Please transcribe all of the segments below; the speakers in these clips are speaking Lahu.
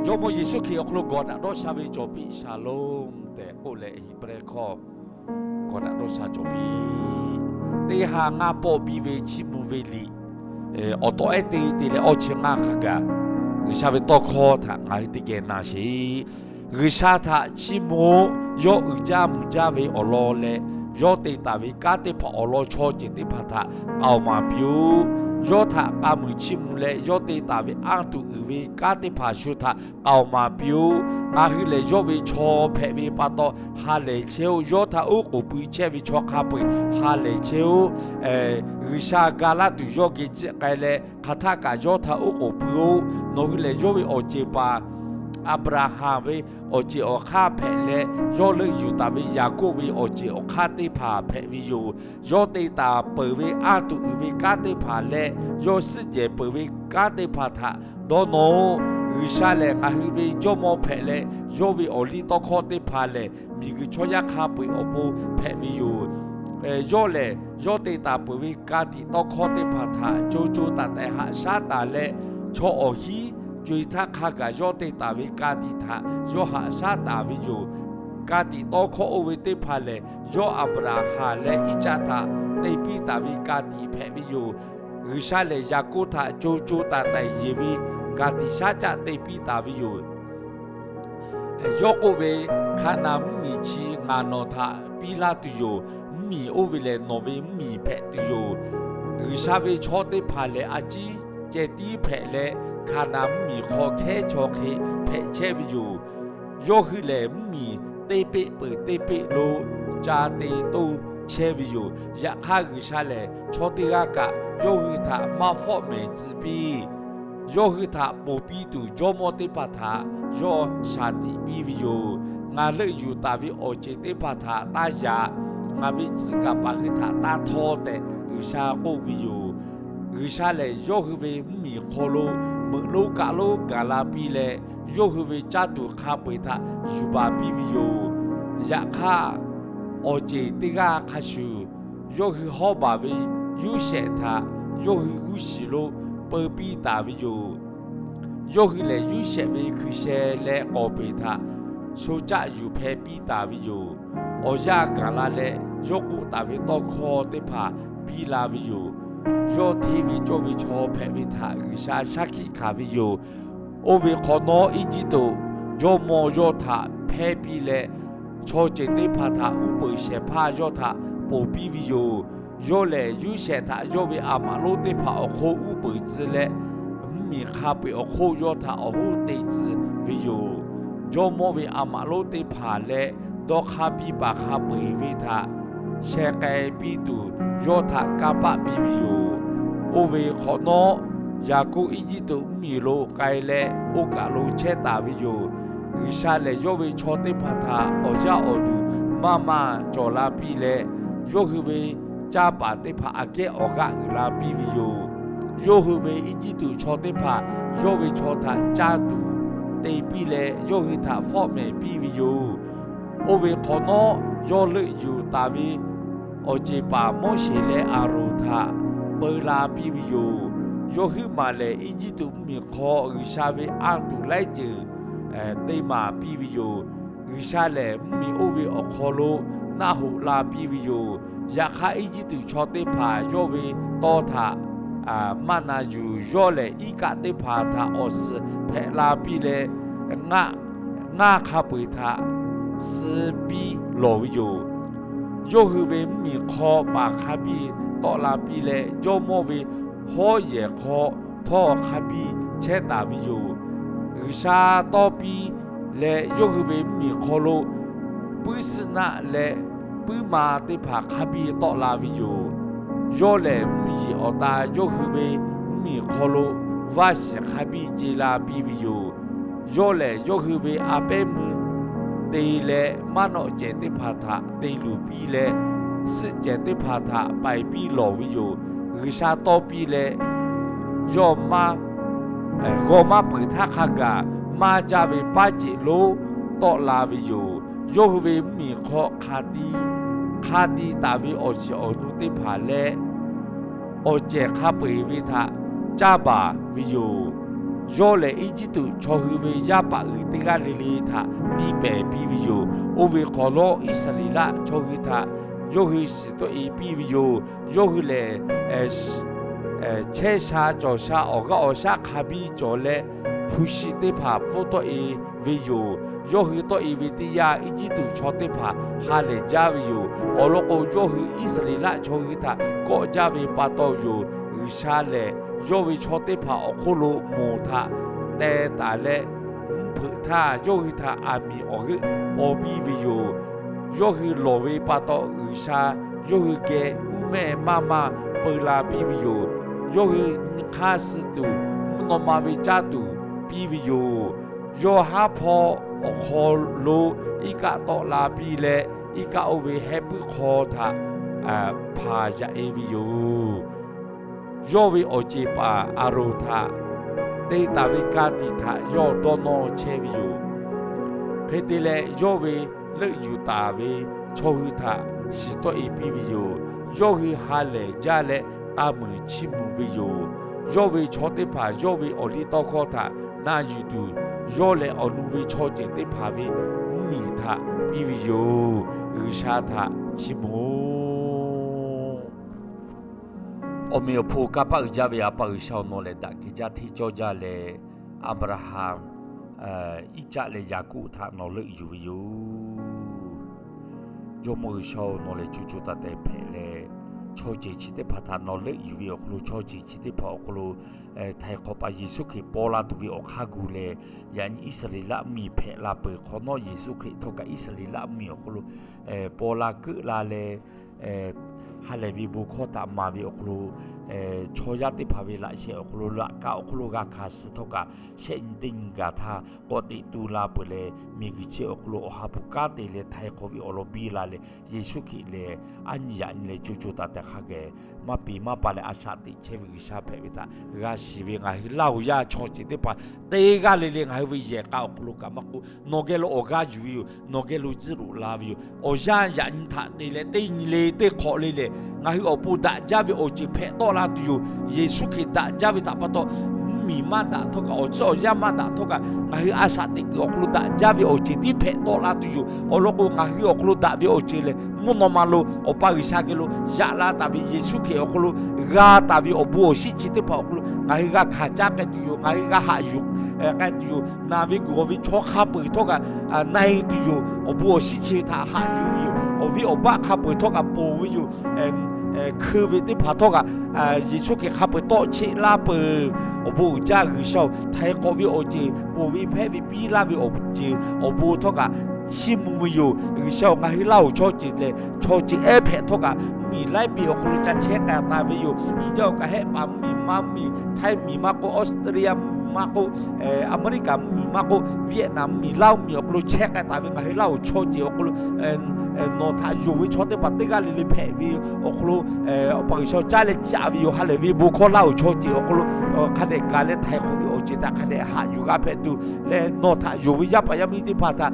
Jawˇmawˇ Yeˍsuˆ Hkriꞈ awˬ hk'aw lo gawˬ daꞈ dawˇ sha ve cawˬ piˇ shaˍlonˍ tehꞈ k'oˆ leh, Heˍbrehˇ hkawˇ gawˬ daꞈ dawˇ sha cawˬ piˇ. Teˇ ha ngaˇ pawˆ biˇ ve chiˇ mvuh ve liꞈ awˬ tawꞈ ehˉ te te leh awˇ chi ngaˇ hk'a gaˬ, G'uiˬsha ve tawˇ hkawˇ htaꞈ ngaˬ hui teˇ geh na sheˍ. G'uiˬsha htaꞈ chiˇ mvuh-oˆ. Yawˇ uiˍ jaˇ mvuh jaˇ ve awˬ lawn leh, yawˇ te taˍ ve kanˉ teˇ hpaˍ awˬ lawn chaw ceuˬ teˇ hpaˍ htaꞈ k'aoˍ maˍ piˇ-oˆ. Yawˇ htaꞈ k'a muiˬ chiˇ mvuh leh, yawˇ te taˍ ve anˇ tuˬ uiˍ ve kanˉ teˇ hpaˍ shu htaꞈ k'aoˍ maˍ piˇ-oˆ. Ngaˬ hui lehˬ yawˇ ve chaw hpehꞈ ve pa taw ha lehˬ chehˇ-oˆ. Yawˇ htaꞈ oˉ k'oˍ pui chehˇ ve chaw hk'a peu-eˬ ha lehˬ chehˇ-oˆ. G'uiˬsha ga laˇ tuˬ yawˇ geh ciˆ k'ai leh, hk'aˬ htaˆ kaꞈ yawˇ htaꞈ oˉ k'oˍ pui-oˆ. Nawˬ hui lehˬ yawˇ ve awˬ ceˬ paˍ Aˍbraˍhanˍ ve awˬ ceˬ awˬ hk'aˇ hpehꞈ leh, yawˇ leuˆ yuˬ taˍ ve Yaˍkoˆ ve awˬ ceˬ awˬ hk'aˇ teˇ hpaˍ hpehꞈ ve yoˬ. Yawˇ te taˍ peuˬ ve anˇ tuˬ uiˍ ve kanˉ teˇ hpaˍ leh, yawˇ suhˉ jehˬ peuˬ ve kanˉ teˇ hpaˍ htaꞈ dawˇ nawˇ-oˆ. G'uiˬsha lehˬ ngaˬ hui ve Jawˇmawˇ hpehꞈ leh, yawˇ ve awˬ liˇ tawˇ hkawˇ teˇ hpaˍ lehˬ, miˬguiˬ chaw yaˇ hk'a peu-eˬ awˬ pon hpehꞈ ve yoˬ. Yawˇ lehˬ, yawˇ te taˍ peuˬ ve ka tiꞈ tawˇ hkawˇ teˇ hpaˍ htaꞈ co co taiˍ taiˍ haꞈ shaˉ taˍ leh, chaw awˬ hinˉ co-e htaˇ hk'a gaˬ yawˇ te taˍ ve ka tiꞈ htaꞈ yawˇ haꞈ shaˉ taˍ ve yoˬ. Ka tiꞈ tawˇ hkawˇ oˇ ve teˇ hpaˍ lehˬ, yawˇ Aˍbraˍhanˍ leh Iˉcaˆ htaꞈ te piˇ taˍ ve ka tiꞈ hpehꞈ ve yoˬ. G'uiˬsha lehˬ Yaˍkoˆ htaꞈ co co taiˍ taiˍ yeˬ ve ka tiꞈ shaˉ caˆ te piˇ taˍ ve yoˬ. Yawˇ k'oˆ ve, Hkaˍnanˍ mvuhˇmiˬ chi ngaˬ nawˬ htaꞈ piˇ laˇ tuˬ yoˬ. Mvuhˇmiˬ oˇ ve lehˬ nawˬ ve mvuhˇmiˬ hpehꞈ tuˬ yoˬ. G'uiˬsha ve chaw teˇ hpaˍ lehˬ, a ciˉ ceh tiˉ hpehꞈ leh, Hkaˍnanˍ mvuhˇmiˬ hk'aw hkehˉ chaw hk'e hpehꞈ chehˇ ve yoˬ. Yawˇ hui lehˬ, mvuhˇmiˬ teˇ peˆ peuˬ teˇ peˆ lo ca te toˇ chehˇ ve yoˬ. Yaꞈ hk'aˇ, G'uiˬsha lehˬ chaw teˇ g'aˇ kaꞈ yawˇ hui htaꞈ maˇ fawˆ mehˍ tcuh piˇ. Yawˇ hui htaꞈ ponˬ piˇ tuˬ jawˇmawˇ teˇ hpaˍ htaꞈ yawˇ shaˍ tiꞈ piˇ ve yoˬ. Ngaˬ leuˆ yuˬ taˍ ve awˬ ceuˬ teˇ hpaˍ htaꞈ taˇ yaꞈ. Ngaˬ ve tcuh kaˍ paˍ hui htaꞈ taˇ htawˇ tehꞈ G'uiˬsha k'oˆ ve yoˬ. G'uiˬsha lehˬ, yawˇ hui ve mvuhˇmiˬ hk'aw lo meuꞈ lonˉ kaˆ lonˉ gaˬ la piˇ leh, yawˇ hui ve caˇ tuˬ hk'a peu-eˬ htaꞈ yuˬ baˬ piˇ ve yoˬ. Yaꞈ hk'aˇ, awˬ ceˬ teˇ g'aˇ hk'a shuˍ, yawˇ hui hawˉ baˬ ve Yoˇsehꞈ htaꞈ yawˇ hui g'uˇ shiˍ lo peu piˇ taˍ ve yoˬ. Yawˇ hui lehˬ, Yoˇsehꞈ ve hkui sheh leh k'awˍ peˍ htaꞈ sho caˆ yuˬ hpeh piˇ taˍ ve yoˬ. Awˬ yanˇ gaˬ la leh, yawˇ k'oˆ taˍ ve tawˇ hkawˇ teˇ hpaˍ piˇ la ve yoˬ. Yawˇ hteˇ ve cawˇ ve chaw hpehꞈ ve htaꞈ G'uiˬsha shaˉ hkiˆ hkanˍ ve yoˬ. Oˇ ve hk'awꞈ nawˉ, Eˇjiˇtuꞈ jawˇmawˇ yawˇ htaꞈ hpehˇ piˇ leh, chaw ceuˬ teˇ hpaˍ htaꞈ uˉ peunˍ shehˍ hpaˇ yawˇ htaꞈ ponˬ piˇ ve yoˬ. Yawˇ lehˬ, Yoˇsehꞈ htaꞈ yawˇ ve aˬ maꞈ lonˉ teˇ hpaˍ awˬ hk'oˆ uˉ peunˍ tcuh leh, mvuhˇmiˬ hk'a peu-eˬ awˬ hk'oˆ yawˇ htaꞈ awˬ hoˉ te tcuh ve yoˬ. Jawˇmawˇ ve aˬ maꞈ lonˉ teˇ hpaˍ leh dawˇ hk'aˇ piˇ paˍ hk'a peu-eˬ ve htaꞈ sheh k'ai piˇ tuˬ, yawˇ htaꞈ kanˇ paˆ piˇ ve yoˬ. Oˇ ve hk'awꞈ nawˉ, Yaˍkoˆ Eˇjiˇtuꞈ mvuhˇmiˬ lo k'ai leh, oˇ kaˬ lo chehˇ taˍ ve yoˬ. G'uiˬsha lehˬ, yawˇ ve chaw teˇ hpaˍ htaꞈ awˬ yaˇ awˬ duˬ maˇ maˇ cawˬ la piˇ leh, yawˇ hui ve canˇ paˍ teˇ hpaˍ aꞈ kehˉ awˬ g'aˆ uiˍ la piˇ ve yoˬ. Yawˇ hui ve Eˇjiˇtuꞈ chaw teˇ hpaˍ yawˇ ve chaw htaꞈ caˇ tuˬ te piˇ leh, yawˇ hui htaꞈ fawˆ mehˍ piˇ ve yoˬ. Oˇ ve hk'awꞈ nawˉ, yawˇ leuˆ yuˬ taˍ ve awˬ ceˬ paˍ Moˉseˍ leh Aˍronˍ htaꞈ peu la piˇ ve yoˬ. Yawˇ huiˉ maˬ lehˬ, Eˇjiˇtuꞈ mvuhˇmiˬ hk'aw G'uiˬsha ve anˇ tuˬ laiˉ ceuˬ te maˍ piˇ ve yoˬ. G'uiˬsha lehˬ, mvuhˇmiˬ oˇ ve awˬ hk'aw lo naˆ hoꞈ la piˇ ve yoˬ. Yaꞈ hk'aˇ, Eˇjiˇtuꞈ chaw teˇ hpaˍ yawˇ ve tawˇ htaꞈ maˇ na yuˬ. Yawˇ lehˬ, iˉ kaˆ teˇ hpaˍ htaꞈ awˬ suhˍ hpehꞈ la piˇ leh, ngaˇ hk'a peu-eˬ htaꞈ suh piˇ lawˬ ve yoˬ. Yawˇ hui ve mvuhˇmiˬ hk'aw paˍ hk'a biˇ tawˆ la piˇ leh, jawˇmawˇ ve hawˉ yehˬ hk'aw htawˇ hk'a biˇ chehˇ taˍ ve yoˬ. G'uiˬsha tawˇ piˇ leh, yawˇ hui ve mvuhˇmiˬ hk'aw lo puiˉ suhˆ naˆ leh puiˉ ma teˇ hpaˍ hk'a biˇ tawˆ la ve yoˬ. Yawˇ lehˬ, mvuhˇ yeˬ awˬ ta yawˇ hui ve mvuhˇmiˬ hk'aw lo vaˇ shiˍ hk'a biˇ ce la piˇ ve yoˬ. Yawˇ lehˬ, yawˇ hui ve a pehˉ meuˇ te leh maˇ nawˆ cehˬ teˇ hpaˍ htaꞈ te luˬ piˇ leh, suhˆ cehˬ teˇ hpaˍ htaꞈ paiˍ piˇ lawˬ ve yoˬ. G'uiˬsha tawˇ piˇ leh, yawˇ maˇ g'aw maˇ peuˬ htaˇ hk'a gaˬ maˇ jaˇ ve paˉ ceꞈ lonˉ tawˆ la ve yoˬ. Yawˇ hui ve mvuhˇmiˬ hk'aw hk'a ti hk'a ti taˍ ve awˬ shiˍ awˬ nu teˇ hpaˍ leh, awˬ cehˬ hk'a peu-eˬ ve htaꞈ caˇ baˬ ve yoˬ. Yawˇ lehˬ Eˇjiˇtuꞈ chaw hui ve yaˇ paˍ uiˍ teˇ g'aˇ le le htaꞈ tiˇ pehˍ piˇ ve yoˬ. Oˇ ve hk'awꞈ nawˉ Iˉsaˍreˍlaˆ chaw hui htaꞈ yawˇ hui shiˍ tawˆ e piˇ ve yoˬ. Yawˇ hui lehˬ, chehˇ sha cawˬ sha awˬ g'aˇ awˬ shaˉ hk'a biˇ cawˬ leh, hpu shi teˇ hpaˍ pfuhˇ tawˆ e ve yoˬ. Yawˇ hui tawˆ e ve teˇ yanˇ, Eˇjiˇtuꞈ chaw teˇ hpaˍ ha lehˬ jaˇ ve yoˬ. Awˬ lawn k'o, yawˇ hui Iˉsaˍreˍlaˆ chaw hui htaꞈ kawˆ jaˇ ve pa taw yoˬ. G'uiˬsha lehˬ, yawˇ ve chaw teˇ hpaˍ awˬ hk'oˆ lo moˬ htaꞈ teh taˍ leh, mvuhˇ hpeuꞈ htaˇ yawˇ hui htaꞈ aˬ miˍ awˬ g'euˆ paw piˇ ve yoˬ. Yawˇ hui lawˬ ve pa taw, G'uiˬsha yawˇ hui geh uˉ mehˇ maˇ maˇ peu la piˇ ve yoˬ. Yawˇ hui nyi hk'aˇ suh tuˬ, mvuhˇ naw ma ve caˇ tuˬ piˇ ve yoˬ. Yawˇ haˉ hpawˇ awˬ hk'aw lo iˉ kaˆ tawˆ la piˇ leh, iˉ kaˆ oˇ ve heh puiˉ hk'aw htaꞈ hpanˍ yaꞈ e ve yoˬ. Yawˇ ve awˬ ceˬ paˍ Aˍronˍ htaꞈ te taˍ ve ka tiꞈ htaꞈ yawˇ dawˇ nawˇ chehˇ ve yoˬ. Hk'e te leh, yawˇ ve leuˆ yuˬ taˍ ve chaw hui htaꞈ shiˍ tawˆ e piˇ ve yoˬ. Yawˇ hui ha lehˬ jaˇ leh, k'a muiˬ chiˇ mvuh ve yoˬ. Yawˇ ve chaw teˇ hpaˍ yawˇ ve awˬ liˇ tawˇ hkawˇ htaꞈ na yuˬ tuˬ, yawˇ leh awˬ nu ve chaw ceuˬ teˇ hpaˍ ve mvuhˇmiˬ htaꞈ piˇ ve yoˬ. G'uiˬsha htaꞈ chiˇ mvuh. Awˬ meꞈ awˬ hponˇ kanˇ paˆ uiˍ jaˇ ve A pa G'uiˬsha-oˬ, nawˬ lehˬ daꞈ kehˬ jaˇ hteˇ cawˇ jaˇ leh, Aˍbraˍhanˍ, Iˉcaˆ leh Yaˍkoˆ htaꞈ nawˬ leuˆ yuˬ ve yoˬ. Jawˇmawˇ G'uiˬsha-oˬ, nawˬ lehˬ co co taiˍ taiˍ hpehꞈ leh, chaw ceuˬ chi teˇ hpaˍ htaꞈ nawˬ leuˆ yuˬ ve awˬ hk'aw lo, chaw ceuˬ chi teˇ hpaˍ awˬ hk'aw lo htaiˍ hk'awꞈ paˍ Yeˍsuˆ Hkriꞈ paw la tuˬ ve awˬ hk'aˇ gu leh, yaꞈ nyi Iˉsaˍreˍlaˆ mvuhˇmiˬ hpehꞈ la peuˬ hk'awꞈ nawˉ, Yeˍsuˆ Hkriꞈ htawˇ kaꞈ Iˉsaˍreˍlaˆ mvuhˇmiˬ awˬ hk'aw lo paw la keuˆ la leh, ha lehˬ ve bon hkawˇ htaꞈ maˍ ve awˬ hk'aw lo, chaw yaˇ teˇ hpaˍ ve laꞈ sheh awˬ hk'aw lo laꞈ ka awˬ hk'aw lo g'a hkanˍ suh htawˇ kaꞈ, shehˆ nyi teˇ nyi gaˬ htaˇ k'awꞈ teꞈ tu la peuˬ leh, miˬguiˬ chi awˬ hk'aw lo Awˬ ha hpu kanˉ te leh htaiˍ hk'awꞈ ve awˬ lawn biˇ la leh, Yeˍsuˆ Hkriꞈ lehˬ aˉ nyi yaꞈ nyi leh co co taiˍ taiˍ hk'a geh maˇ peˬ maˇ pa leh a shaꞈ teꞈ chehˇ ve G'uiˬsha hpehꞈ ve htaꞈ g'a shiˍ ve, ngaˬ hui Laˇhuˍ yaˇ chaw ceuˬ teˇ hpaˍ teˇ g'aˇ le le ngaˬ hui ve yehˬ k'a awˬ hk'aw lo kaꞈ maˇ k'oˆ, nawˬ geh lo awˬ g'aˇ yuˬ ve yoˬ. Nawˬ geh lo tcuhˉ loꞈ la ve yoˬ. Awˬ yanˇ yaꞈ nyi htaꞈ te leh teˇ nyi le teˇ hk'awꞈ le lehˬ, ngaˬ hui awˬ pon daꞈ jaˇ ve awˬ ceuˬ hpehꞈ tawˆ la tuˬ yoˬ. Yeˍsuˆ Hkriꞈ daꞈ jaˇ ve htaꞈ pa taw, mvuhˇmiˬ maˇ daꞈ htawˇ kaꞈ, awˬ tcuhˉ awˬ yanˇ maˇ daꞈ htawˇ kaꞈ, ngaˬ hui a shaꞈ teꞈ kuiˬ awˬ hk'aw lo daꞈ jaˇ ve awˬ ceuˬ tiˉ hpehꞈ tawˆ la tuˬ yoˬ. Awˬ lawn k'o, ngaˬ hui awˬ hk'aw lo daꞈ ve awˬ ceuˬ lehˬ, mvuhˇ naw ma lo Awˬ pa G'uiˬsha geh lo yaꞈ la taˍ ve Yeˍsuˆ Hkriꞈ awˬ hk'aw lo g'a taˍ ve awˬ bon awˬ shinˉ chi teˇ hpaˍ awˬ hk'aw lo ngaˬ hui g'a hkanˍ caˇ k'ai tuˬ yoˬ. Ngaˬ hui g'a haꞈ yuˬ k'ai tuˬ yoˬ. Naˬ ve guiˬ g'awˬ ve chaw hk'a peu-eˬ htawˇ kaꞈ na e tuˬ yoˬ. Awˬ bon awˬ shinˉ chi ve htaꞈ haꞈ yuˬ ve yoˬ. Awˬ viˉ awˬ baˆ hk'a peu-eˬ htawˇ kaꞈ ponˬ ve yoˬ. Hkui ve teˇ hpaˍ htawˇ kaꞈ Yeˍsuˆ Hkriꞈ hk'a peu-eˬ tawˆ cheˆ laˇ peuˬ. Awˬ bon uiˍ jaˇ G'uiˬsha-oˬ, htaiˍ hk'awꞈ ve awˬ ceuˬ, ponˬ ve hpehˇ ve piˇ laˇ ve awˬ ceuˬ awˬ bon htawˇ kaꞈ chiˇ mvuh ve yoˬ. G'uiˬsha-oˬ, ngaˬ hui Laˇhuˍ chaw ceuˬ lehˬ, chaw ceuˬ ehˉ hpehꞈ htawˇ kaꞈ, mvuhˇmiˬ laiˉ piˇ awˬ hk'aw lo ca chehˇ k'ai taˍ ve yoˬ. Iˉ jaˇ-oˬ, kaꞈ hehˆ paˍ mvuhˇmiˬ maˇ mvuhˇmiˬ, Htaiˇ mvuhˇmiˬ maˇ k'oˆ, Australia mvuhˇmiˬ maˇ k'oˆ, America mvuhˇmiˬ maˇ k'oˆ, Vietnam mvuhˇmiˬ, Laˇhuˍ mvuhˇmiˬ awˬ hk'aw lo chehˇ k'ai taˍ ve ngaˬ hui Laˇhuˍ chaw ceuˬ awˬ hk'aw lo nawˬ htaꞈ yonˍ ve chaw teˇ hpaˍ teˇ g'aˇ le le hpehꞈ ve awˬ hk'aw lo, Awˬ pa G'uiˬsha caˉ leh caꞈ ve yoˬ. Ha lehˬ ve bon hkawˇ Laˇhuˍ chaw ceuˬ awˬ hk'aw lo hk'a dehꞈ gaˬ leh htaiˍ hk'awꞈ ve awˬ ceuˬ htaꞈ hk'a dehꞈ haꞈ yuˬ g'a hpehꞈ tuˬ leh, nawˬ htaꞈ yonˍ ve yaˇ paˍ yaˇ miˇ teˇ hpaˍ htaꞈ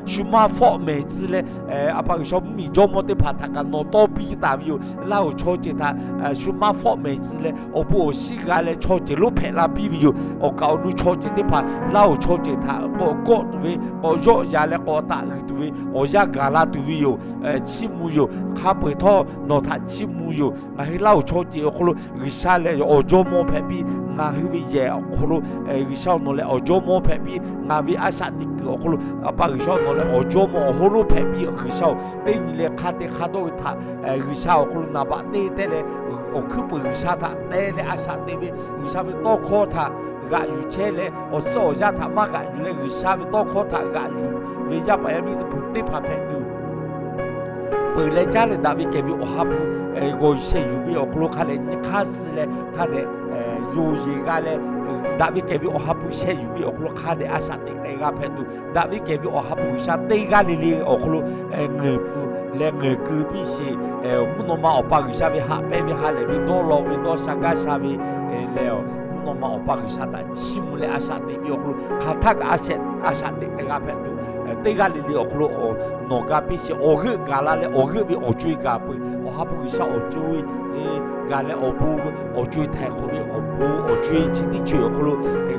shu maˇ fawˆ mehˍ tcuh leh, A pa G'uiˬsha mvuhˇmiˬ jawˇmawˇ teˇ hpaˍ htaꞈ kaꞈ nawˬ tawˇ piˇ taˍ ve yoˬ. Laˇhuˍ chaw ceuˬ htaꞈ shu maˇ fawˆ mehˍ tcuh leh, awˬ bon awˬ shinˉ g'a leh chaw ceuˬ lonˉ hpehꞈ la piˇ ve yoˬ. Awˬ kaˍ awˬ nu chaw ceuˬ teˇ hpaˍ Laˇhuˍ chaw ceuˬ htaꞈ k'awꞈ gawˆ tuˬ ve, k'awꞈ yawˆ yan leh k'awꞈ taꞈ uiˍ tuˬ ve awˬ yanˇ gaˬ la tuˬ ve yoˬ. Chiˇ mvuh yoˬ. Hk'a peu-eˬ htawˇ nawˬ htaꞈ chiˇ mvuh yoˬ. Ngaˬ hui Laˇhuˍ chaw ceuˬ awˬ hk'aw lo G'uiˬsha lehˬ awˬ jawˇmawˇ hpehꞈ piˇ, ngaˬ hui ve yehˬ awˬ hk'aw lo G'uiˬsha-oˬ, nawˬ lehˬ awˬ jawˇmawˇ hpehꞈ piˇ, ngaˬ ve a shaꞈ teꞈ kuiˬ awˬ hk'aw lo A pa G'uiˬsha-oˬ, nawˬ lehˬ awˬ jawˇmawˇ awˬ hoˉ lonˉ hpehꞈ piˇ. G'uiˬsha-oˬ, teˇ nyi leh hk'a te hk'a dawˇ ve htaꞈ G'uiˬsha awˬ hk'aw lo naˍ baꞈ teˇ teh leh, awˬ hkuiˉ peuˬ G'uiˬsha htaꞈ teh leh a shaꞈ teꞈ ve, G'uiˬsha ve tawˇ hkawˇ htaꞈ g'aꞈ yuˬ chehˇ leh, awˬ suhˉ awˬ yanˇ htaꞈ maˇ g'aꞈ yuˬ leh G'uiˬsha ve tawˇ hkawˇ htaꞈ g'aꞈ yuˬ ve yaˇ paˍ yaˇ miˇ teˇ hpaˍ hpehꞈ tuˬ peuˬ leh caˉ leh, daꞈ ve kehˬ ve Awˬ ha hpu g'awˬ shehˍ yuˬ ve awˬ hk'aw lo hk'a dehꞈ nyi hk'aˇ suh leh, hk'a dehꞈ yonˍ yeˬ g'a leh, daꞈ ve kehˬ ve Awˬ ha hpu shehˍ yuˬ ve awˬ hk'aw lo hk'a dehꞈ a shaꞈ teꞈ k'ai g'a hpehꞈ tuˬ, daꞈ ve kehˬ ve Awˬ ha hpu G'uiˬsha teˇ g'aˇ le le awˬ hk'aw lo ngeuˍ pfuhˍ leh ngeuˍ keu piˇ sheˍ. Mvuhˇ naw ma Awˬ pa G'uiˬsha ve haꞈ pehnˇ ve ha lehˬ ve dawˇ law ve dawˇ sha gaˇ sha ve lehˬ, mvuhˇ naw ma Awˬ pa G'uiˬsha htaꞈ chiˇ mvuh leh a shaꞈ teꞈ ve awˬ hk'aw lo hk'aˬ htaˇ kaꞈ a shaꞈ teꞈ k'ai g'a hpehꞈ tuˬ, teˇ g'aˇ le le awˬ hk'aw lo nawˬ ga piˇ sheˍ. Awˬ g'euˆ gaˬ la leh awˬ g'euˆ ve awˬ co-e gaˬ peuˬ. Awˬ ha hpu G'uiˬsha awˬ co-e gaˬ leh awˬ bon awˬ co-e htaiˍ hk'awꞈ ve awˬ bon awˬ co-e chi teˇ ceuˬ awˬ hk'aw lo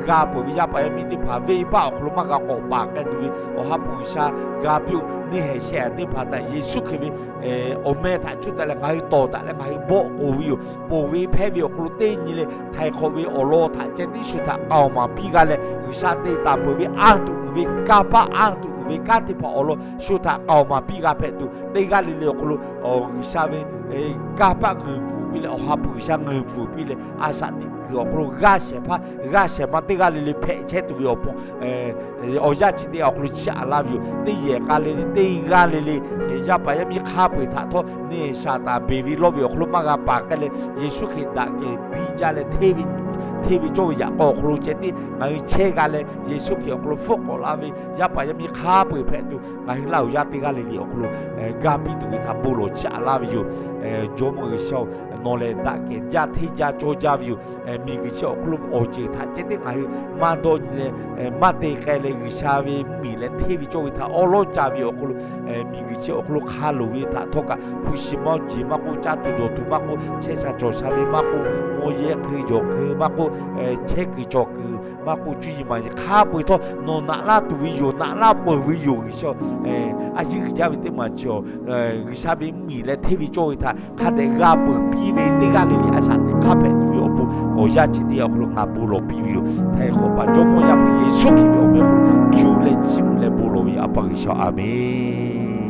g'a peuˬ ve yaˇ paˍ yaˇ miˇ teˇ hpaˍ venˇbaˆ awˬ hk'aw lo maˇ g'a k'awꞈ paˍ k'ai tuˬ ve Awˬ ha hpu G'uiˬsha ga piˇ-oˆ. Neˇ hehˍ sheh teˇ hpaˍ htaꞈ Yeˍsuˆ Hkriꞈ ve awˬ meh htaꞈ cuˇ taˍ leh ngaˬ hui tawˍ taˍ leh ngaˬ hui bawˆ k'oˍ ve yoˬ. Ponˬ ve hpehˇ ve awˬ hk'aw lo teˇ nyi leh htaiˍ hk'awꞈ ve awˬ lawn htaꞈ ceh tiˉ shu htaꞈ k'aoˍ maˍ piˇ g'a leh, G'uiˬsha te taˍ peuˬ ve anˇ tuˬ uiˍ ve kanˇ paˆ anˇ tuˬ uiˍ ve kanˉ teˇ hpaˍ awˬ lawn shu htaꞈ k'aoˍ maˍ piˇ g'a hpehꞈ tuˬ, teˇ g'aˇ le le awˬ hk'aw lo G'uiˬsha ve kanˇ paˆ ngeuˍ bvuhꞈ piˇ leh Awˬ ha hpu G'uiˬsha ngeuˍ bvuhꞈ piˇ leh, a shaꞈ teꞈ kuiˬ awˬ hk'aw lo g'aˇ shehˍ hpaˇ g'aˇ shehˍ ma teˇ g'aˇ le le hpehꞈ chehˇ tuˬ ve awˬ pon awˬ yanˇ chi teˇ awˬ hk'aw lo chiˇ aꞈ laˇ ve yoˬ. Teˇ yehˬ k'a le le teˇ g'aˇ le le yaˇ paˍ yaˇ miˇ hk'a peu-eˬ htaꞈ htawˇ neˇ shaˍ taˍ beˬ ve lawˇ ve awˬ hk'aw lo maˇ g'a paˍ k'ai leh, Yeˍsuˆ Hkriꞈ daꞈ kehˬ biˇ jaˇ leh hteˇ ve cawˇ ve yaꞈ k'aw awˬ hk'aw lo ceh tiˉ ngaˬ hui chehˇ g'a leh, Yeˍsuˆ Hkriꞈ awˬ hk'aw lo hpfuhˆ k'awꞈ la ve yaˇ paˍ yaˇ miˇ hk'a peu-eˬ hpehꞈ tuˬ, ngaˬ hui laˇ awˬ yanˇ teˇ g'aˇ le le awˬ hk'aw lo ga piˇ tuˬ ve htaꞈ bon lawˬ chiˇ aꞈ laˇ ve yoˬ. Jawˇmawˇ G'uiˬsha-oˬ, nawˬ lehˬ daꞈ kehˬ jaˇ hteˇ jaˇ cawˇ jaˇ ve yoˬ. Miˬguiˬ chi awˬ hk'aw lo awˬ ceuˬ htaꞈ ceh tiˉ ngaˬ hui maˇ dawˇ nyi leh maˇ te k'ai leh, G'uiˬsha ve miˬ leh hteˇ ve cawˇ ve htaꞈ awˉ lawˉ ca ve awˬ hk'aw lo, miˬguiˬ chi awˬ hk'aw lo hk'a loˍ ve htaꞈ htawˇ kaꞈ hpu shi mawˇ jeˬ maˇ k'oˆ, caˇ tuˬ dawˬ tuˬ maˇ k'oˆ, chehˇ sha cawˬ sha ve maˇ k'oˆ, mawˇ yehˇ hk'e jawˬ hk'e maˇ k'oˆ, chehˇ kuiˬ cawˬ kuiˬ maˇ k'oˆ, cuˇ yiˍ maˍ yiˍ hk'a peu-eˬ htawˇ nawˬ naꞈ laˇ tuˬ ve yoˬ. Naꞈ laˇ peuˬ ve yoˬ. G'uiˬsha, a yiˇ g'uiˬ jaˇ ve teˇ maˬ chi awˬ, G'uiˬsha ve miˬ leh hteˇ ve cawˇ ve htaꞈ hk'a dehꞈ g'a peuˬ piˇ ve teˇ g'aˇ le le a shaꞈ teꞈ hk'aˇ hpehꞈ tuˬ ve awˬ pon awˬ yanˇ chi teˇ yanˇ awˬ hk'aw lo ngaˬ bon lawˬ piˇ ve yoˬ. Htaiˍ hk'awꞈ paˍ Jawˇmawˇ Yaˇ hpu Yeˍsuˆ Hkriꞈ ve awˬ meh hk'aw lo cuˇ leh chiˇ mvuh leh bon lawˬ ve yoˬ. A pa G'uiˬsha, aˍmenˍ.